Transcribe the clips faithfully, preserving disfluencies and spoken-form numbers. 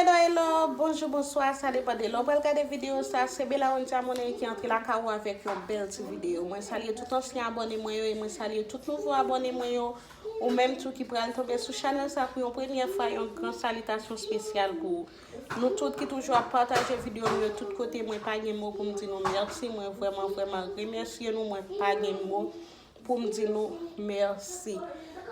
Hello, hello, bonjou, bonswa, sa depann de lè w pral gade videyo sa. Se Bella One Diamond ki antre lakay ou avèk yon bèl ti videyo. Mwen salye tout ansyen abòne mwen yo e mwen salye tout nouvo abòne mwen yo. Ou menm tou ki pral tonbe sou chanèl sa pou yon premyè fwa, yon gran salitasyon espesyal pou ou. Nou tout ki toujou ap pataje videyo m yo tout kote, mwen pa gen mo pou m di nou mèsi. Mwen vrèman, vrèman remèsye nou. Mwen pa gen mo pou m di nou mèsi.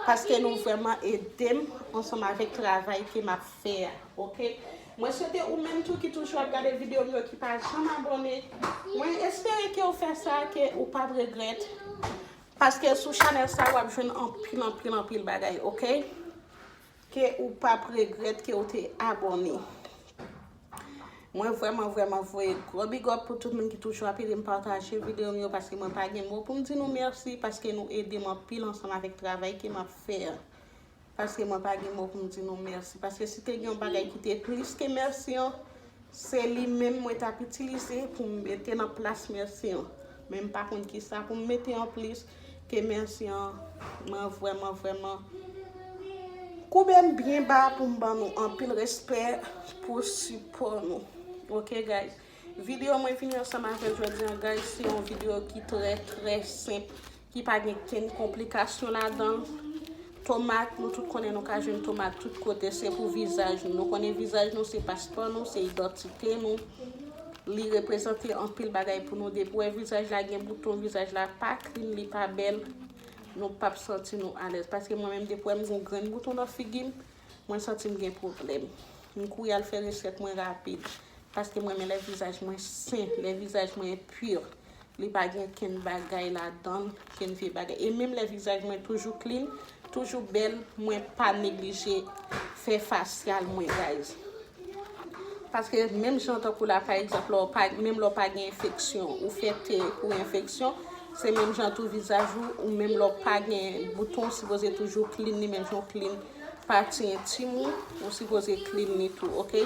Paske nou vrèman ede m ansanm avèk travay ke m ap fè a, oke? Mwen swete ou menm tou ki toujou ap gade videyo m yo, ki pa janm abòne, mwen espere ke w fè sa, ke ou p ap regrèt. Paske sou chanèl sa, w ap jwenn anpil, anpil, anpil bagay, oke? Ke ou p ap regrèt ke ou te abòne. Mwen vrèman, vrèman voye gwo big up pou tout moun ki toujou ap ede m pataje videyo m yo, paske mwen pa gen mo pou m di nou mèsi, paske nou ede m anpil ansanm avèk travay ke m ap fè a. Paske mwen pa gen mo pou m di nou mèsi. Paske si te gen yon bagay ki te plis ke mèsi an, se li menm mwen t ap itilize pou m mete nan plas mèsi an. Men m pa konn kisa pou m mete anplis ke mèsi an. Mwen vrèman, vrèman koube m byen ba pou m ban nou anpil respè pou sipò nou. Oke, guys? Videyo mwen vini ansanm avèk jodi an, guys, se yon videyo ki trè, trè senp, ki pa gen kenn konplikasyon ladan l. Tomat, nou tout konnen nou ka jwenn tomat tout kote, se pou vizaj nou. Nou konnen vizaj nou se paspò nou, se idantite nou. Li reprezante anpil bagay pou nou. Depi w wè vizaj la gen bouton, vizaj la pa clean, li pa bèl, nou p ap santi nou alèz. Paske mwen menm, depi w wè m gen yon grenn bouton nan figi m, mwen santi m gen pwoblèm. M kouri al fè resèt mwen rapid. Paske mwen renmen lè vizaj mwen sen, lè vizaj mwen pi. Li pa gen kenn bagay ladan l, kenn vye bagay. E menm lè vizaj mwen toujou clean, toujou bèl, mwen pa neglije fè fasyal mwen, guys. Paske menm jan tankou la, pa egzanp, lè w pa, menm lè w pa gen enfeksyon, ou fè te pou enfeksyon, se menm jan tou vizaj ou, ou menm lè w pa gen bouton, ou sipoze toujou clean li menm jan w clean pati entim ou, ou sipoze clean li tou, oke?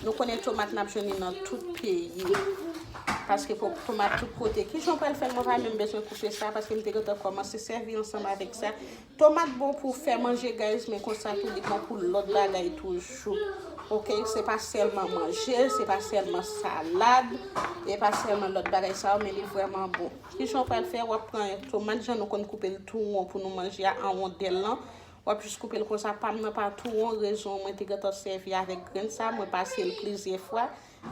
Nou konnen tomat n ap jwenn li nan tout peyi. Paske pou tomat tout kote. Kijan w pral fè l? Mwen pa menm bezwen koupe sa, paske m te gentan kòmanse sèvi ansanm avèk sa. Tomat bon pou fè manje, guys, men konsa tou li bon pou lòt bagay toujou. Oke, se pa sèlman manje, se pa sèlman salad, e pa sèlman lòt bagay sa yo, men li vrèman bon. Kijan w pral fè? W ap pran tomat, jan nou konn koupe l tou won pou nou manje a, an wondèl lan. W ap jis koupe l konsa, pa m nan pa tou won, rezon mwen te gentan sèvi avèk grenn sa, mwen pase l plizyè fwa.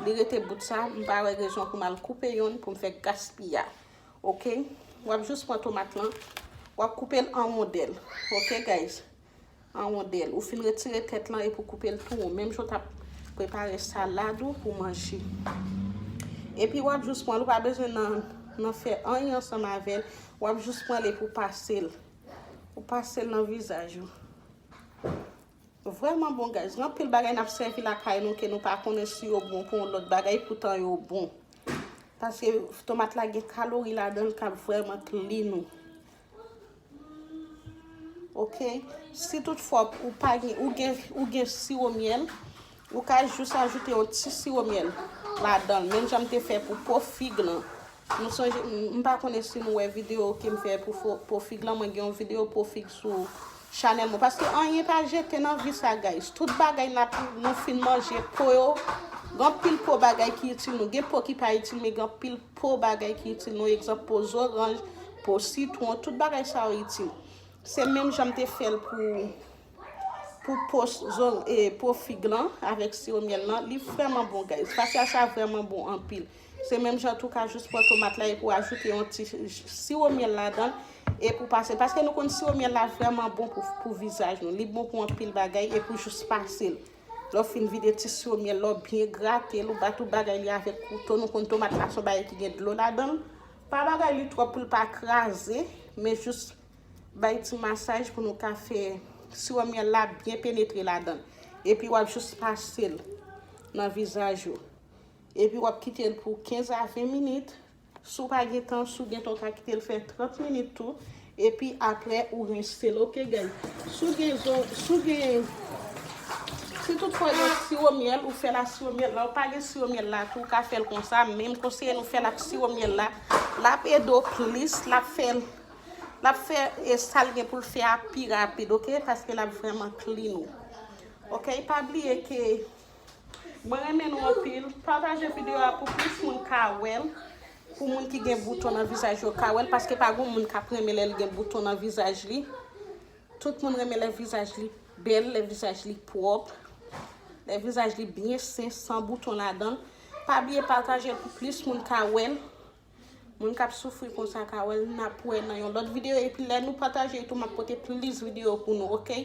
Li rete bout sa, m pa wè rezon pou m al koupe yonn pou m fè gaspiyaj. Oke? W ap jis pran tomat lan, w ap koupe l an wondèl. Oke, guys? An wondèl. Ou fin retire tèt lan epi w koupe l tou won. Menm jan w t ap prepare salad ou pou manje. Epi w ap jis pran l, ou pa bezwen nan, nan fè anyen ansanm avè l. W ap jis pran l epi w pase l. Ou pase l nan vizaj ou. Vrèman bon, guys. Gen anpil bagay n ap sèvi lakay nou ke nou pa konnen si yo bon pou yon lòt bagay, poutan yo bon. Paske tomat la gen kalori ladan l k ap vrèman clean ou. Oke? Si toutfwa ou pa gen, ou gen, ou gen siwo myèl, ou ka jis ajoute yon ti siwo myèl ladan l, menm jan m te fè pou po fig lan. Nou sonje, m, m pa konnen si nou wè videyo ke m fè pou fo-, po fig lan. Mwen gen yon videyo po fig sou chanèl mwen. Paske anyen pa jete nan vi sa, guys. Tout bagay n ap, nou fin manje, po yo, gen anpil po bagay ki itil nou. Gen po ki pa itil, men gen anpil po bagay ki itil nou. Egzanp, po zoranj, po sitwon, tout bagay sa yo itil. Se menm jan m te fè l pou, pou po zon-, e, po fig lan avèk siwo myèl lan. Li vrèman bon, guys. Fasyal sa vrèman bon anpil. Se menm jan tou, ka jis pran tomat la epi w ajoute yon ti siwo myèl ladan l epi w pase l. Paske nou konn siwo myèl la vrèman bon pou, pou vizaj nou. Li bon pou anpil bagay epi w jis pase l. Lè w fin vide ti siwo myèl la, w byen grate l, ou ba tout bagay li avèk kouto. Nou konn tomat la se yon bagay ki gen dlo ladan l. Pa bagay li twòp pou l pa kraze, men jis bay ti masaj pou nou ka fè siwo myèl la byen penetre ladan l. Epi w ap jis pase l nan vizaj ou. Epi w ap kite l pou kenz a ven minit. Si w pa gen tan, si w gen tan, w ka kite l fè trant minit tou. Epi apre, ou rense l, oke, guys? Si w gen zo-, si w gen, si toutfwa w gen siwo myèl, ou fè l ak siwo myèl la, ou pa gen siwo myèl la tou, ou ka fè l konsa, men m konseye nou fè l ak siwo myèl la. L ap ede w plis, l ap fè l, l ap fè, e, sa l gen pou l fè a pi rapid, oke? Paske l ap vrèman clean ou. Oke, pa bliye ke Mwen renmen nou anpil. Pataje videyo a pou plis moun ka wè l. Pou moun ki gen bouton nan vizaj yo ka wè l, paske pa gen moun k ap renmen lè l gen bouton nan vizaj li. Tout moun renmen lè vizaj li bèl, lè vizaj li pwòp, lè vizaj li byen sen, san bouton ladan l. Pa bliye pataje l pou plis moun ka wè l. Moun k ap soufri konsa ka wè l, n ap wè nan yon lòt videyo. Epi lè nou pataje tou, m ap pote plis videyo pou nou, oke?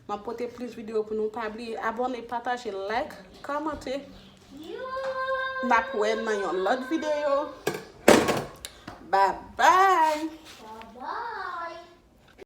M ap pote plis videyo pou nou. Pa bliye abòne, pataje, like, kòmante. N ap wè nan yon lòt videyo. Bye bye!